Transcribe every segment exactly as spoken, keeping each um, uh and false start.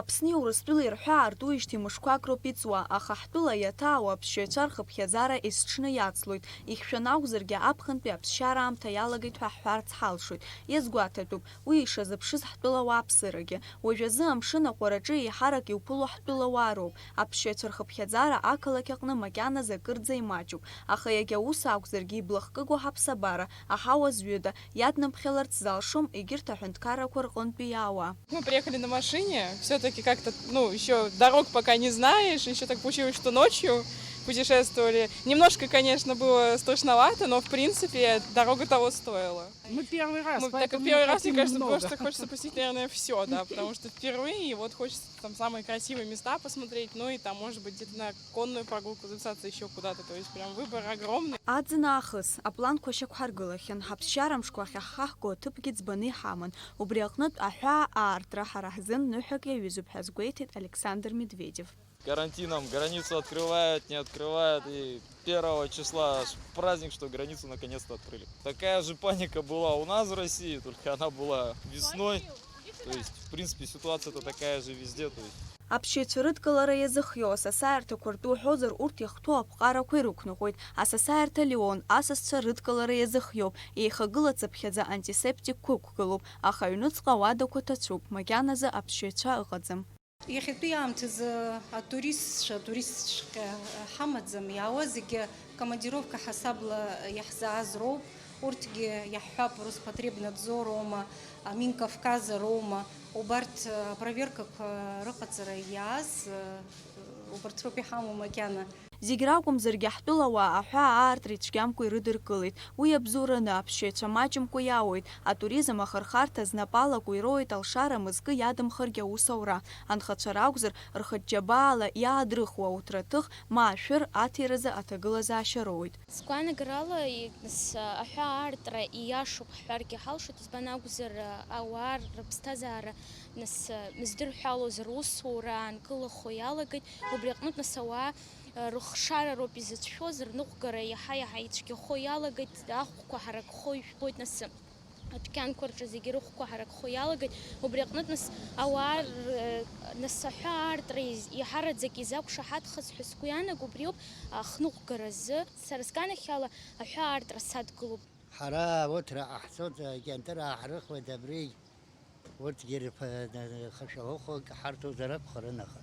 Аԥсни Урыстәылеи рҳәаа артуижьҭеи мышқәак роуп иҵуа, аха ҳтәыла иаҭаау аԥсшьаҩцәа рхыԥхьаӡара есҽны иацлоит. Ихьшәаны акәзаргьы, аԥхынтәи аԥсшьара аамҭа иалагеит ҳәа ҳҳәарц ҳалшоит. Иазгәаҭатәуп, уи ишазыԥшыз ҳтәылауааԥсырагьы. Уажәазы амшын аҟәараҿы еиҳарак иуԥыло ҳтәылауаа роуп. Аԥсшьаҩцәа рхыԥхьаӡара ақалақь аҟны макьаназы акырӡа имаҷуп. Аха иагьа ус акәзаргьы, иблахкыгоу ҳаԥсабара, аҳауа зҩыда, иаднымԥхьаларц залшом егьырҭ аҳәынҭқаррақәа рҟынтәи иаауа. Мы приехали на машине, всё-таки как-то, ну, ещё дорог пока не знаешь, ещё так получилось, что ночью путешествовали. Немножко, конечно, было страшновато, но, в принципе, дорога того стоила. Мы первый раз, Мы, так как поэтому первый раз, мне хотим кажется, много. Просто хочется посетить, наверное, всё, да, потому что впервые, и вот хочется там самые красивые места посмотреть, ну и там, может быть, где-то на конную прогулку записаться, ещё куда-то, то есть прям выбор огромный. Аӡын аахыс апланқәа шьақәҳаргылахьан, ҳаԥсшьарамшқәа ахьаҳхаҳго аҭыԥгьы ӡбаны иҳаман, убри аҟнытә аҳәаа аартра ҳара ҳзын ныҳәак иаҩызоуп ҳәа азгәеиҭеит Александр Медведев. Карантином границу открывают, не открывают, и первого числа аж праздник, что границу наконец-то открыли. Такая же паника была у нас в России, только она была весной. То есть, в принципе, ситуация-то такая же везде, то есть. Аԥсшьаҩцәа рыдкылара иазыхиоу асасааирҭақәа ртәы уҳәозар, урҭ иахҭоу аԥҟарақәа ирықәныҟәоит. Асасааирҭа Леон асасцәа рыдкылара иазыхиоуп, еихагыла цыԥхьаӡа антисептикқәа ықәгылоуп, аха аҩныҵҟа ауадақәа ҭацәуп, макьаназы аԥсшьаҩцәа ыҟаӡам. Иахьатәи аамҭазы атуристцәа, атуристцәаҟьа ҳамаӡам, иаауа зегьы командировка ҳасабла иаҳзааз роуп, урҭгьы иаҳҳәап, Роспотребнадзор роума, Минкавказа роума, убарҭ апроверкақәа рыҟаҵара иааз, убарҭ роуп иҳамоу макьана. Зегь ракәымзаргьы, ҳтәылауаа аҳәаа аартра ицәгьамкәа ирыдыркылеит. Уи абзоураны аԥсшьаҩцәа маҷымкәа иаауеит, атуризм ахырхарҭа знапы алаку ироуеит алшара мызкы иадымхаргьы аусаура. Анхацәа ракәзар, рхатә џьабаала иаадрыхуа ауҭраҭых ма ашәыр аҭиразы аҭагылазаашьа роуеит. Сгәаанагарала, и-, нас, аҳәаа аартра ииашоуп ҳҳәаргьы ҳалшоит, избан акәзар, ауаа рыԥсҭазаара, нас, мыздырҳәалоз русура аанкылахо иалагеит, убри аҟнытә, нас, ауаа рыхшара роуп изыцәшәоз, рныҟәгара иаҳа-иаҳа ицәгьахо иалагеит, ахәқәа ҳаракхо ижәбоит, нас, адәқьанқәа рҿы зегьы рыхәқәа ҳаракхо иалагеит, убри аҟнытә, нас, ауаа р-, нас, аҳәаа аартра из-, иаҳараӡак изақәшаҳаҭхаз ҳәа сгәы иаанагоуп, убриоуп ахныҟәгаразы. Сара сганахьала аҳәаа аартра садгылоуп. Ҳара урҭ раҟаҳҵоит, акьанҭыр ааҳрыхуеит абри. Урҭгьы рԥа-, хашәалахәык ҳарҭозар акәхарын, аха.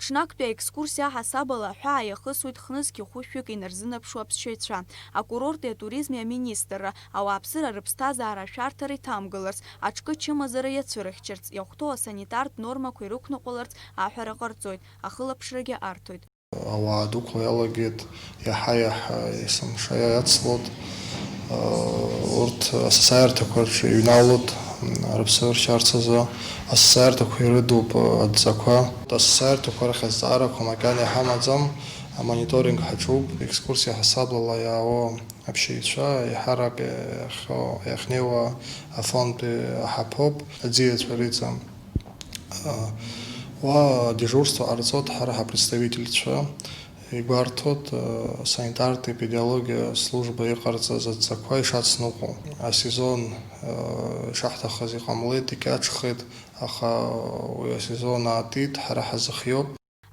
Ҽнактәи аекскурсиа аҳасабала аҳәаа иахысуеит хнызқьи хәышәҩык инарзынаԥшуа аԥсшьаҩцәа. Акурорти атуризми аминистрра, ауааԥсыра рыԥсҭазаара ашәарҭара иҭамгыларц, аҿкы чымазара иацәырыхьчарц, иахәҭоу асанитартә нормақәа ирықәныҟәаларц аҳәара ҟарҵоит, ахылаԥшрагьы арҭоит. Ауаа дәықәла иалагеит, иаҳа-иаҳа есымша иацлоит. Урҭ асасааирҭақәа рҿы иҩналоит, рыԥсы ршьарц азы. Асасааирҭақәа ирыдуп адҵақәа. Асасааирҭақәа рахь азҵаарақәа макьана иҳамаӡам, амониторинг ҳаҿуп, екскурсиа ҳасаблала иаауа аԥсшьаҩцәа еиҳарак иахьо-, иахьнеиуа афондтәи аҳаԥоуп, аӡиацәа риҵам. Уа адежурство ҟарҵоит ҳара ҳапредставительцәа, игәарҭоит, санитартә епидемиологиа служба иҟарҵаз адҵақәа ишацныҟәо. Асезон ишаҳҭахыз иҟамлеит, икьаҿхеит, аха уи асезон аатит, ҳара ҳазыхиоуп.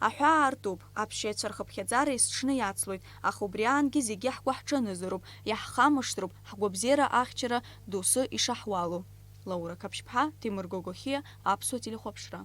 Аҳәаа артуп, аԥсшьаҩцәа рхыԥхьаӡара есҽны иацлоит, аха убри аангьы зегьы ҳгәы ҳҽанызароуп, иаҳхамышҭроуп, ҳгәабзиара ахьчара доусы ишаҳуалу. Лаура Қаԥшьԥҳа, Ҭемыр Гогохиа, Аԥсуа телехәаԥшра.